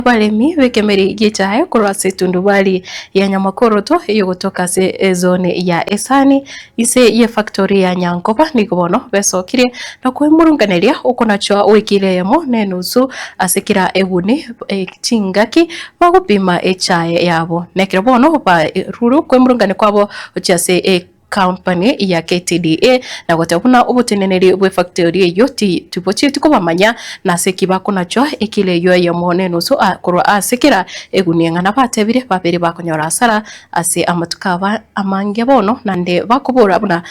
Abaremi b'ekemeri gi'echae korwa ase etundubari ya Nyamakoroto eyogotoka ase ezone ya Esani inse y'efactory ya Nyankoba nigo bono besokirie na kwemurunganeria okonachwa gw'ekilo eyemo na enusu ase kera eguni chingaki bagopima echae yabo. Nekero bono barure okwemurungania kwabo gochia ase Company ya KTDA na goteba buna oboteneneri bw'efactori eyio tibochieti kobamanya nase ki bakonachwa ekilo eyio eyemo na enusu korwa ase kera egunia ng'a nabatebire babere bakonyora hasara ase amatuko aba amange bono naende bakobora buna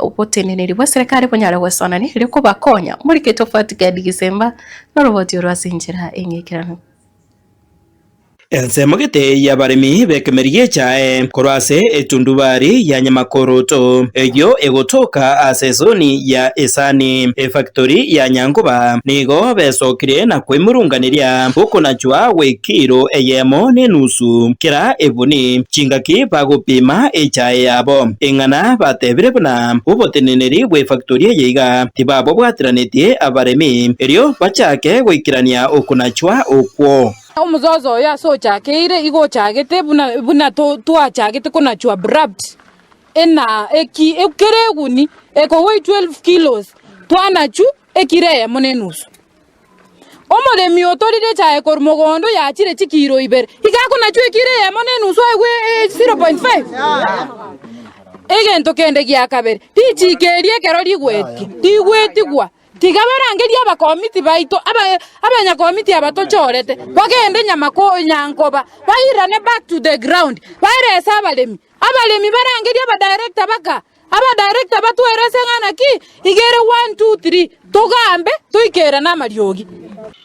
oboteneneri bw'eserekari bonyare goesoanania erio kobakonya. Omorike Tofauti Gadi Gisemba noroboti orwo ase enchera eng'ekeranu. Ensemo gete y'abaremi b'ekemeri gi'echae korwa ase etundubari ya Nyamakoroto, eyio egotoka ase esoni ya Esani, efactori ya Nyankoba, nigo besokire na kwemurunganeria okonachwa gw'ekiro eyemo nenusu kera ebuni, chingaki bagopima echae yabo. Eng'ana batebire buna oboteneneri bw'efactori eye iga tibabobwateranetie abaremi, erio bachake goikerania okonachwa okwo. Omososo oyo ase ochakeire igo ochagete buna buna twachagete konachwa abrupt ena eki kera eguni ekoweigh 12 kilos twanachwa ekiro eyemo na enusu. Omoremi otorire echaye korwa mogondo yachire chikiro ibere iga akonachwa ekiro eyemo na enusu aegwe 0.5. Egento kende gia kabere, richiko eri ekero rigwetie rigwetigwa. Tiga barangerie abakomiti baito, abanyakomiti aba tochorete, bagende nyankoba, bairane back to the ground, baerese abaremi. Abaremi barangerie abadirector baka, abadirector batwerese ng'a naki, iga ere one, two, three, togambe toikerane amariogi.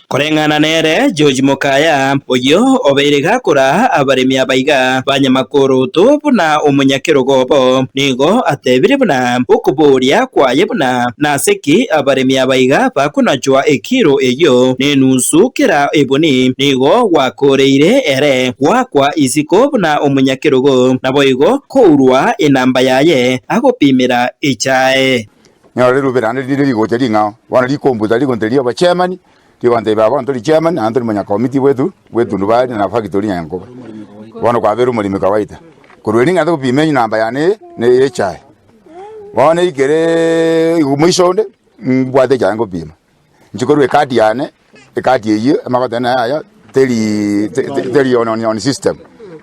Koreng'ana nere George Mokaya, oyio obeire gakora abaremi abaiga ba Nyamakoroto buna omonyakerogo obo, nigo atebire buna okoboria kwaye buna nase ki abaremi abaiga bakonachwa ekiro eyio nenusu kera eboni, nigo gwakoreire ere goakwa isiko buna omonyakerogo, naboigo kourwa enamba yaye agopimera echae. Nyora rirubi rande rire rigocha ring'ao, bono rikombuta rigonteria obochairman, rigontebia baba bono tori chairman naende tori monyakomiti bwetu bw'etundubari na factory nyankoba. Bono kwabeire omoremi kawaida. Korwa erio ng'ende gopima enamba yane eye na eye echae. Bono eikereeee igo moiso onde, mbwate echae ngopima. Inche korwa ekadi yane, ekadi eyio amagoteba naye yaya teri teri on on system,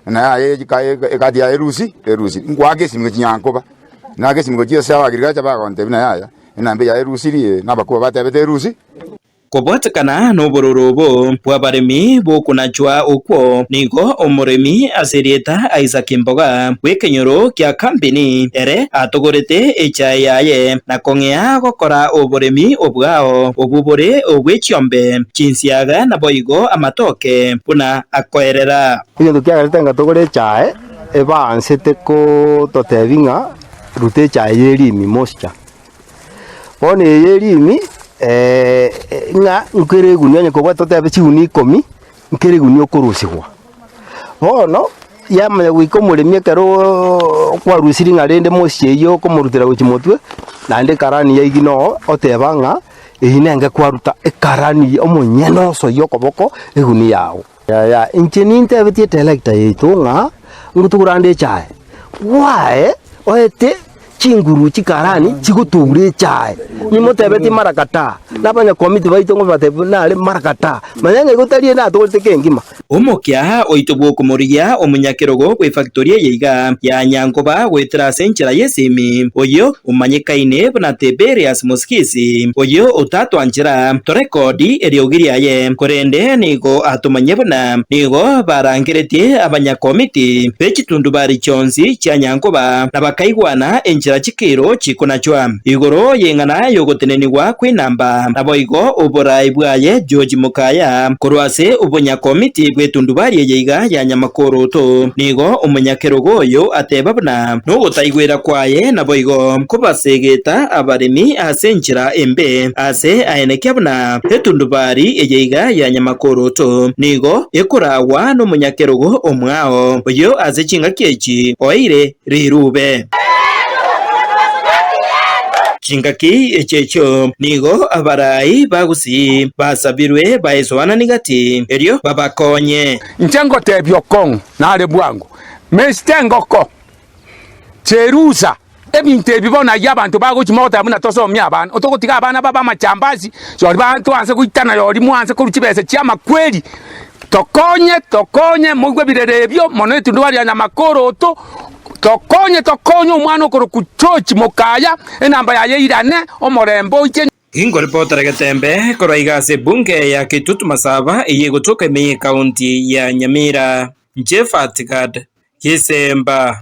naye ekadi yaye erusi erusi, nkoaka esimi gochia nyankoba, naaka esimi gochia ase abagirikacha bagontebia naye yaya, enamba eye yaye erusiri na abakubwa batebete erusi. Kobwatekana nobororo obo bw'abaremi b'okonachwa okwo, nigo omoremi ase erieta Isaac Mboga bw'ekenyoro kia Kambini ere atogorete echae yaye na kong'ea gokora oboremi obwao, obwo bore obwe chiombe, chinsiaga naboigo amatoke, buna akoerera. Egento kiagerete ngatogora echae, ebaansete kototebia ng'a ruta echae ye erimi moisture. Bono eye ye erimi ng'a nkere egunia onye kobwate totebe chigunia ikomi, nkere egunia okorusigwa. Bono, yamanya goika omoremi ekeroooo kwarusirie ng'a rende moisture eyio okomorutera gochia motwe, naende ekarani yaigina oo, oteba ng'a eyio nenge kwaruta ekarani omonyene osoyie okoboko egunia yago. Yaya, inche nintebetie etelector yaito ng'a ngotugura ande echae, gwae oete chinguru chikarani chigotugura echae, nimotebetie mara kataa, na abanyakomiti baito ngobatebie nare mara kataa, manya ng'a igo tari ere natogorete kengima. Omokia oito bw'okomorigia omonyakerogo bw'efactori eye iga ya Nyankoba goetera ase enchera y'esimi, oyio omanyekaine buna Tiberius Mosikisi, oyio otatwanchera torekodi eriogi riaye, korende nigo atomanyie buna nigo barangeretie abanyakomiti be chitundubari chionsi chia Nyankoba, na bakaigwana enchera chikiro chikonachwa igoro y'eng'ana y'ogotenenigwa kw'enamba, naboigo oboraai bwaye George Mokaya korwa ase obonyakomiti bw'etundubari eye iga ya Nyamakoroto. Nigo omonyakerogo oyo ateba buna nogotaigwera kwaye naboigo kobasegeta abaremi ase enchera embe, ase aenekia buna etundubari eye iga ya Nyamakoroto nigo ekoragwa nomonyakerogo omwao oyio ase chingaki echi oeire riruube. Chingaki echechio nigo abarai ba Gusii basabirwe baesoanani gati, erio babakonye. Inche ngotebia okong'u nare bwango, mesite engoko, cherusa ebinto ebi bono ayio abanto bagochia mogoteba buna tosomie abana, otogotiga abana babe amachambasi, yori twanse goitana yori mwanse korwa chibesa chi'amakweri, tokonye tokonye moigwe ebirero ebio mono etundubari ya nyamakoroto, tokonye tokonye omwana okorokwa George Mokaya, enamba yaye eirane, omorembe oiche. Inkoripotera Getembe korwa iga ase ebunge ya Kitutu Masaba eyio egotoka ime y'ekaunti ya Nyamira. Inche Fatgad Gisemba.